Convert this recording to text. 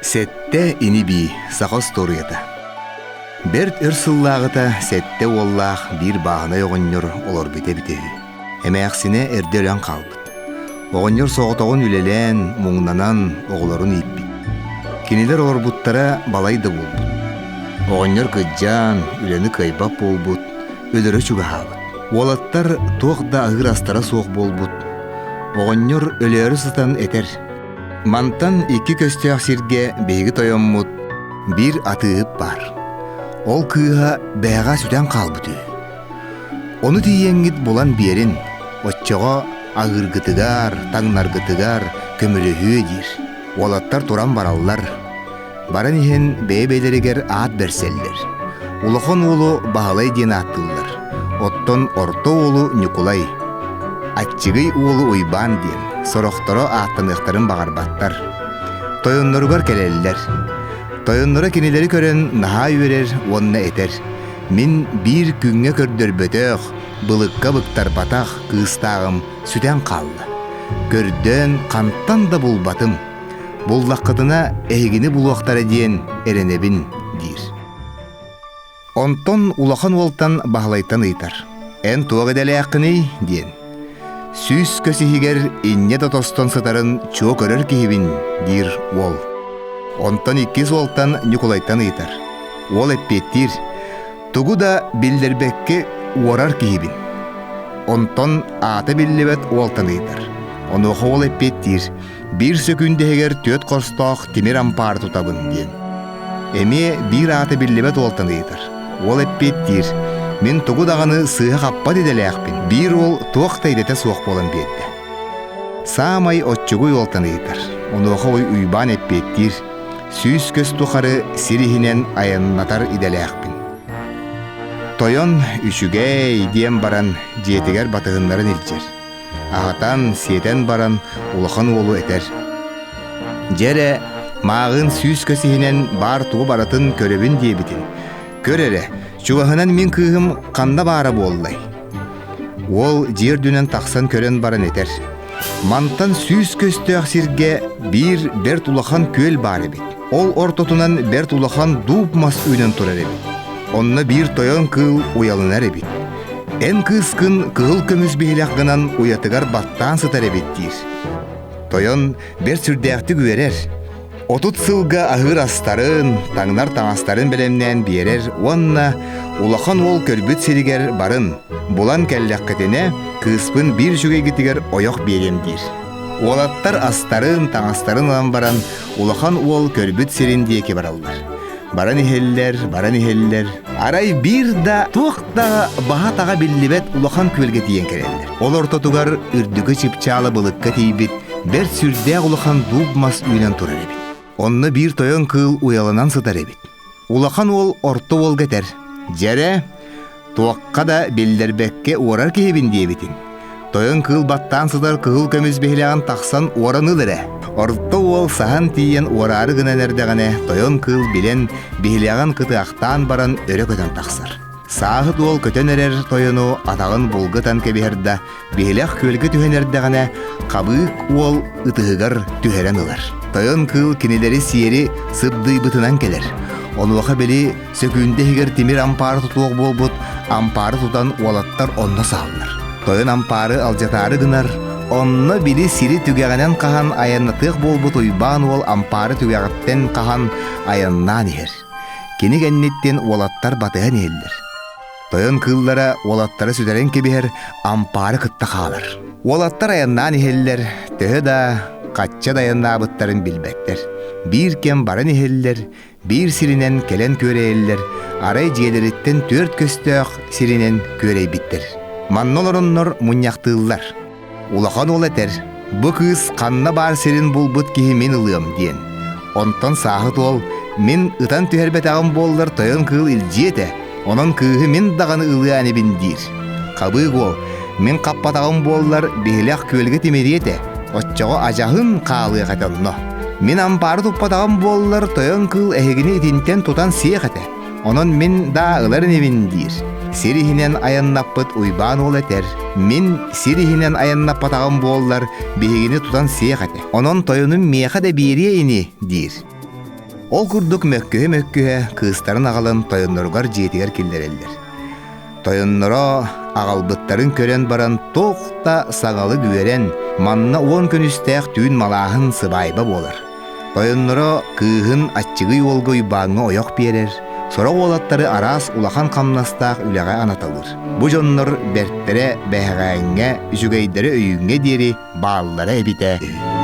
Сэттэ ини-бии саха остуоруйата. Бэрт өр сыллааҕыта сэттэ уоллаах биир бааһынай оҕонньор олорбута эбитэ үһү. Эмээхсинэ эрдэ өлөн хаалбыт. Оҕонньор соҕотоҕун үлэлээн, муҥнанан оҕолорун ииппит. Кинилэр олорбуттара балай да буолбут. Оҕонньор кырдьаан, үлэни кыайбат буолбут, өлөрө чугаһаабыт. Уолаттар туох да аһыыр астара суох буолбут. Оҕонньор өлөөрү сытан этэр: «Мантан икки көстөөх сиргэ биһиги тойоммут биир атыыһыт баар. Ол кыыһа бэйэҕэ сүтэн хаалбыт үһү. Ону тиийэҥҥит булан биэрин, оччоҕо аһыыргытыгар, таҥнаргытыгар көмөлөһүө диир. Уолаттар туран бараллар. Баран иһэн бэйэ-бэйэлэригэр аат бэрсэллэр. Улахан уолу Баһылай диэн ааттыыллар, оттон орто уолу Ньукулай, аччыгый уолу Уйбаан диэн, сорохторо ааттаныахтарын баҕарбаттар. Тойонноругар кэлэллэр. Тойонноро кинилэри көрөн наһаа үөрэр уонна этэр: «Мин биир күҥҥэ көрдөрбөтөх, былыкка быктарбатах кыыстааҕым сүтэн хаалла. Көрдөөн хантан да булбатым. Буллаххытына эһигини булуохтара диэн эрэнэбин, диир. Онтон улахан уолтан Баһылайтан ыйытар: «Эн туох идэлээххиний?» диэн. «Сүүс көс иһигэр инньэ да тостон сытарын чуо көрөр киһибин», диир уол. Онтон иккис уолтан Ньукулайтан ыйытар. Уол эппиэттиир: «Тугу да биллэрбэккэ уорар киһибин». Онтон аата биллибэт уолтан ыйытар. Онуоха уол эппиэттиир: Биир сөкүүндэһигэр түөрт хостоох тимир ампаар тутабын диэн. Эмиэ биир аата биллибэт уолтан ыйытар. Уол эппиэттиир: «Мин тугу даҕаны сыыһа хаппат идэлээхпин». Биир уол туох да идэтэ суох буолан биэрдэ. Саамай оччугуй уолтан ыйытар. Онуоха Уйбаан эппиэттиир: «Сүүс көс тухары сир иһинэн айаннатар идэлээхпин». Тойон үчүгэй диэн баран дьиэтигэр батыһыннаран илдьэр. Аһатан, сиэтэн баран улахан уолу этэр: «Дьэ эрэ, мааҕын сүүс көс иһинэн баар тугу барытын көрөбүн диэбитин. Көр эрэ, чугаһынан мин кыыһым ханна баара буоллай?» Уол дьиэ үрдүнэн тахсан көрөн баран этэр: «Мантан сүүс көстөөх сиргэ биир бэрт улахан күөл баар эбит. Ол ортотунан бэрт улахан дууп мас үүнэн турар эбит. Онно биир тойон кыыл уйаланар эбит. Эн кыыскын кыһыл көмүс биһилэх гынан уйатыгар баттаан сытар эбит диир. Тойон бэрт сүрдээхтик үөрэр. 30 сылга аһыыр астарын, таҥнар таҥастарын бэлэмнээн биэрэр уонна улахан уол көрбүт сиригэр барын, булан кэллэххитинэ кыыспын биир үчүгэйгитигэр ойох биэриэм диир. Уолаттар астарын, таҥастарын ылан баран улахан уол көрбүт сирин диэки бараллар. Баран иһэллэр, баран иһэллэр. Арай биир да туох да баһа-таҕа биллибэт улахан күөлгэ тиийэн кэлэллэр. Ол ортотугар үрдүкү чыпчаала былыкка тиийбит бэрт сүрдээх улахан дууп мас үүнэн турар эбит. Онно биир тойон кыыл уйаланан сытар эбит. Улахан уол орто уолга этэр: «Дьэрэ, туохха да биллэрбэккэ уорар киһибин диэбитиҥ. Тойон кыыл баттаан сытар кыһыл көмүс биһилэҕин тахсан уоран ыл эрэ. Орто уол саһан тиийэн уораары гынан эрдэҕинэ, тойон кыыл билэн, биһилэҕин кытыахтаан баран өрө көтөн тахсар. Сааһыт уол көтөн эрэр тойону атаҕын булгутан кэбиһэр да, биһилэх күөлгэ түһэн эрдэҕинэ, хабыык уол ытыһыгар түһэрэн ылар. Тойон кыыл кинилэри сиэри сыбдыйбытынан кэлэр. Онуоха били Сөкүүндэ иһигэр тимир ампаары тутуох буолбут ампаары тутан уолаттар онно сааллар. Тойон ампаары алдьатаары гынар, онно били сири түгэҕинэн хаһан айаннатыах буолбут Уйбаан уол ампаары түгэҕиттэн хаһан айаннаан иһэр. Кини кэнниттэн уолаттар батыһан иһэллэр. Тойон кыыллара уолаттары сүтэрэн кэбиһэр, ампаары кытта хаалар. Уолаттар айаннаан иһэллэр, төһө да хачча да айаннаабыттарын билбэттэр. Биир кэм баран иһэллэр, Биир сиринэн кэлэн күөрэйэллэр, арай дьиэлэриттэн түөрт көстөөх сиринэн күөрэйбиттэр. Манна олороннор мунньахтыыллар. Улахан уол этэр, бу кыыс ханна баар сирин булбут киһи мин ылыам диэн. Онтон сааһыт уол, мин ытан түһэрбэтэҕим буоллар тойон кыыл илдьиэ этэ, онон кыыһы мин даҕаны ылыа инибин диир. Хабыык уол, мин хаппатаҕым буоллар биһилэх күөлгэ тимириэ этэ, оччоҕо адьаһын хаалыах этэ онно. Мин ампаары туппатаҕым буоллар тойон кыыл эһигини итинтэн тутан сиэх этэ, онон мин даа ылар инибин диир. Сир иһинэн айаннаппыт Уйбаан уол этэр, мин сир иһинэн айаннаппатаҕым буоллар биһигини тутан сиэх этэ, онон тойонум миэхэ да биэриэ ини диир. Ол курдук мөккүһэ-мөккүһэ кыыстарын аҕалан тойонноругар дьиэтигэр киллэрэллэр. Тойонноро аҕалбыттарын көрөн баран туох да саҥалык үөрэн, манна уон күнүстээх түүн малааһын сыбаайба буолар. Тойонноро кыыһын аччыгый уолга Уйбааҥҥа ойох биэрэр, сорох уолаттары араас улахан хамнастаах үлэҕэ анаталыыр. Бу дьоннор бэртэрэ бэһэҕээҥҥэ, үчүгэйдэрэ өйүүҥҥэ диэри бааллара эбитэ үһү.